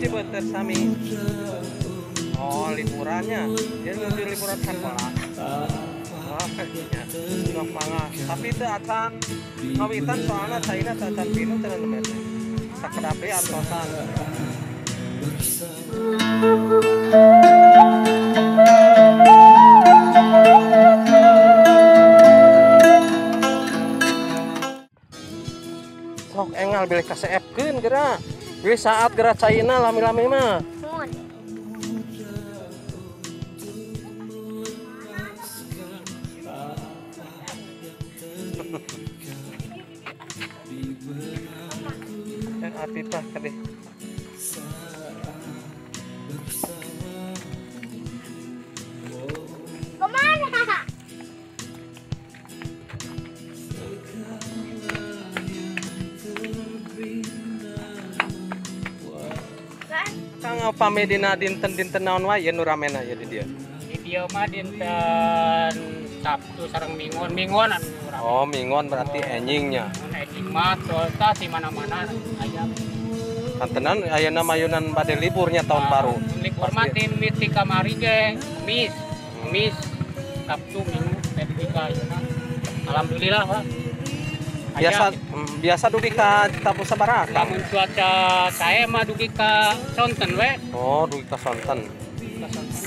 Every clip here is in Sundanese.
Cibenter sami. Oh, liburannya. Dia menuju liburan sekolah. Oh, iya. Sok mangga. Tapi teu acan ngawitan soalna caina teu acan pinuh cenah nembe teh. Sakedap deui antosan. Sok engal bilih kaseepkeun geura. Bilih saat geura caina lami-lami mah. Yang Afifah tadi. Kemana? Kang upami dina dinten-dinten naon wae nu ramena ya di dieu? Di dieu mah dinten Sabtu sareng Minggon, Minggon anu rame. Oh, Minggon berarti enjingnya. Enjing mah tolta di mana-mana aya. Kantenan ayeuna mayunan bade liburnya tahun baru. Libur mah ti miti kamari ge, Kamis, Kamis, Sabtu, Minggu, teh dugi ka ayeuna. Alhamdulillah lah. Biasa biasa dugi ka tabu sabaraha? Lamun cuaca sae mah dugi ka sonten we. Oh, dugi ka sonten. Ka sonten.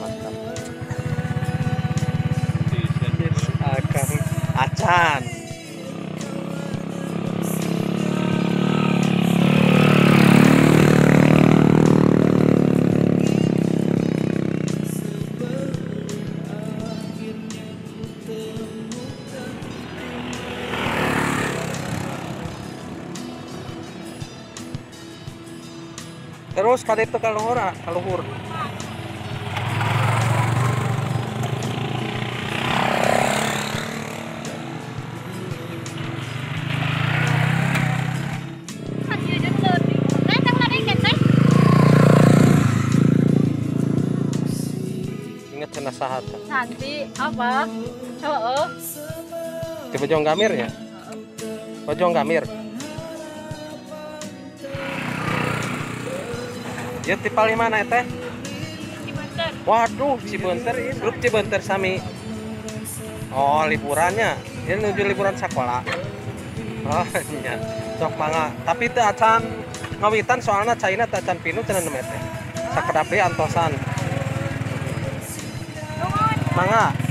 Mantap. Akang acan. Terus kali itu kaluhur, kaluhur. Ingat cenah saha teh? Santi apa? Heeh. Di Bojong Gamir ya? Bojong Gamir. Ya ti paling mana teh? Cibenter. Waduh, Cibenter ini grup Cibenter sami. Oh, liburannya. Dia menuju liburan sekolah. Oh, iya. Sok mangga. Tapi teu acan ngawitan soalna caina teu acan pinuh cenah nembe teh. Sakedap deui antosan. Mangga.